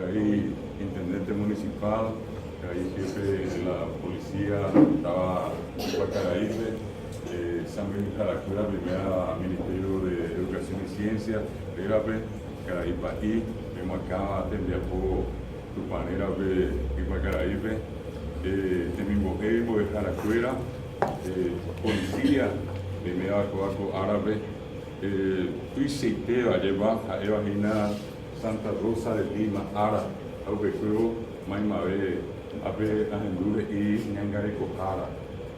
Karai intendente municipal, karai jefe de la policía táva Ypacaraípe, sãmbyhyharakuéra primera Ministerio de Educación y Ciencia rérape, karai pa'i pemoakãva tembiapo Tupã rérape Ypacaraípe, temimbo'e mbo'eharakuéra, policía peiméva kóva ko árape, tuichaitéva ajépa ha'éva hína Santa Rosa de Lima ára ha upekuévo maymave ápe ahendu he'i ñangarekohára.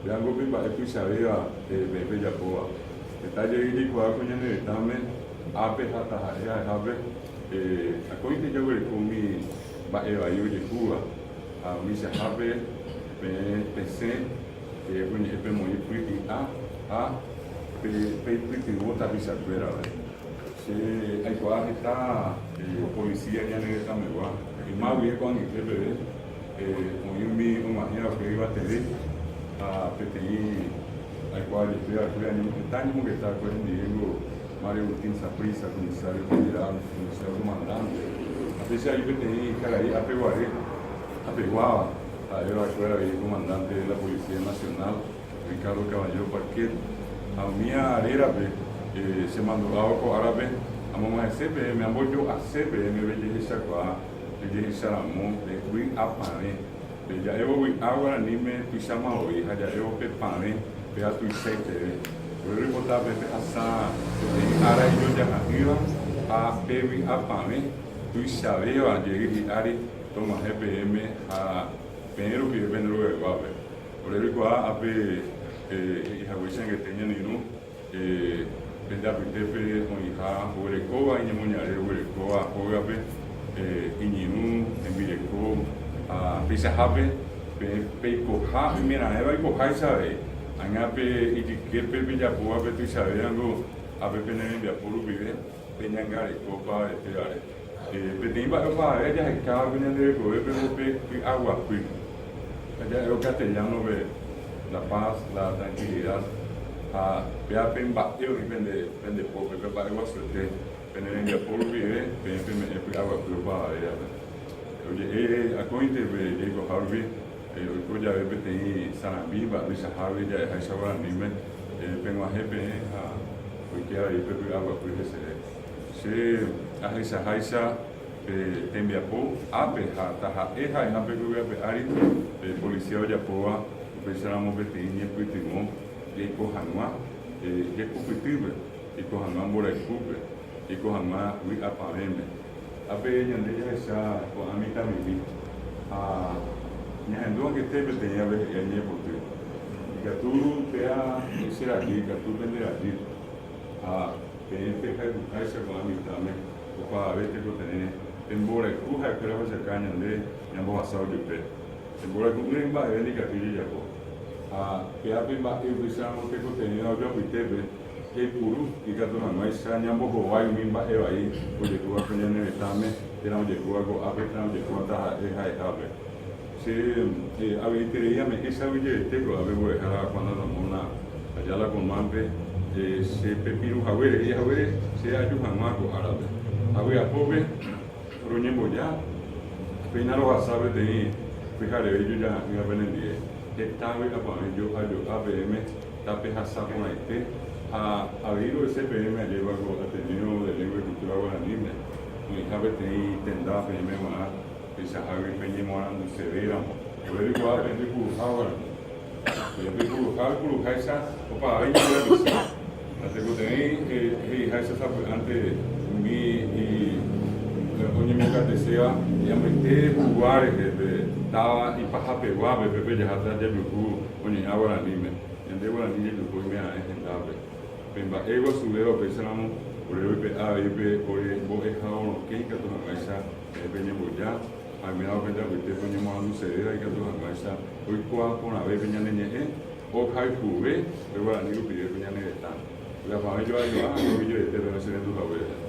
Pévango pe mba'e tuichavéva peẽ pejapóva. Heta jey jaikuaa ko ñane retãme ápe ha taha'e ha'ehápe akóinte jaguereko umi mba'e vai ojehúva ha umichahápe peẽ pesẽ oñe'ẽ pemoĩ py'i'a ha peipytyvõ tapichakuérape. Che aikuaa heta policía ñane retãmegua, yma guive ko'ag̃aite peve oĩ umi og̃uahẽ va'ekue yvateve ha peteĩ aikuaa jepe va'ekue heta añemongeta va'ekue hendive ngo Mario Agustín Saprissa, comisario general, comisario comandante, ha péicha oĩ peteĩ karai apeguare, apeguáva, ha'e va'ekue avei comandante de la Policía Nacional. Ricardo Caballero Paquet ha umía rérape che mandu'ávo ko árape amog̃uahẽse peẽme, ambojo'ase peẽme pejehechakuaa, pejehecharamo pe vy'apavẽ. Pe ja'évo vy'a guaraníme tuicháma voi ha ja'évo pe pavẽ péva tuichaiteve. Ore roipota pe pehasa peteĩ ára ijojaha'ỹva ha pe vy'apavẽ tuichavéva jey hi'ári tog̃uahẽ peẽme ha peẽ rupive pende rogayguápe. Ore roikuaa ápe he'i haguéicha angete ñane irũ, pende apytépe oĩha oguerekóva iñemoñare oguerekóva hógape, iñirũ, hembireko ha peichahápe peẽ peikoha oimeraẽva oikoháicha avei. Ág̃a pe ijyképe pejapóva pe tuichavévango ápe pene rembiapo rupive peñangareko opavavetévare. Peteĩ mba'e opavave jahekáva ko ñande rekovépe pe py'aguapy. Ja'évo castellano-pe la paz, la tranquilidad, ha péva pe mba'e oĩ pende pópe, pe mba'e guasuete, pene rembiapo rupive peẽ peme'ẽ py'aguapy opavavévape. Oje'e akóinte pe jaikoha rupi oiko jave peteĩ sarambi mba'eichahágui ja'eháicha guaraníme, peg̃uahẽ peẽ ha oike avei pe py'aguapy heseve. Che ahechaháicha Pe tembiapo ápe ha taha'e ha'eha pe yvy ape ári pe policía ojapóva upéicharamo peteĩ ñepytyvõ jaiko hag̃ua jekupytýpe, jaiko hag̃ua mborayhúpe, jaiko hag̃ua vy'apavẽme. Ápe ñande jahecha ko'ã mitãmimi ha ñahendu angete peteĩ ave he'i añe'ẽpoty. Ikatu péa che rajy, ikatu pende rajy ha peẽ pehayhuháicha ko'ã mitãme. Opavave tekotevẽ pe mborayhu ha'ekuéra ohechaka ñande ñambohasa ojupe. Pe mborayhu'ỹre mba'eve ndikatúi jajapo. Ha péva pe mba'e upéicharamo tekotevẽva ojoapytépe jaipuru ikatu hag̃uáicha ñambohovái umi mba'e vai ojehúva ko ñane retãme térã ojehúva ko'ápe térã ojehúva taha'e ha'ehápe. Che aveiterei ame'ẽ che aguyjevete ko'ápe mbo'ehára Juana Ramona Ayala Colmán-pe che pepirũ haguére, he'i haguére che aju hag̃ua ko árape. Ha vy'apópe roñemboja, péina rohasa peteĩ pyhareve ijojaha'ỹva penendie, heta vy'apavẽ jo'a jo'a peẽme tapehasa porãite ha avei ro'ese peẽme ajépa ko Ateneo de Lengua y Cultura Guaraníme oĩha peteĩ tenda peẽme g̃uarã. Peichahágui peñemoarandusevéramo, ore roikuaa peẽ peikuruha guarani. Peẽ peikuruha oipuruháicha opavave ñande rapicha. Natekotevẽi he'iháicha sapy'ánte umi oñemokateséva ñamboite hugua rehe pe táva ipahapeguápe pe pejaháta jajuhu oñe'ã guaraníme. Ñande guarani jajuhu oime'a'ẽ hendápe. Pe mba'e guasuvéva upéicharamo ore roipe'a avei pe ore mbo'ehao rokẽ ikatu hag̃uáicha Peẽ peñemboja, ha oiméramo pende apytépe oñemoarandusevéva ikatu hag̃uáicha oikuaa porãve pe ñane ñe'ẽ, ohayhuve pe guarani rupive ko ñane retã. Vy'apavẽ joajoa ha ko ijoetépe che rendu haguére.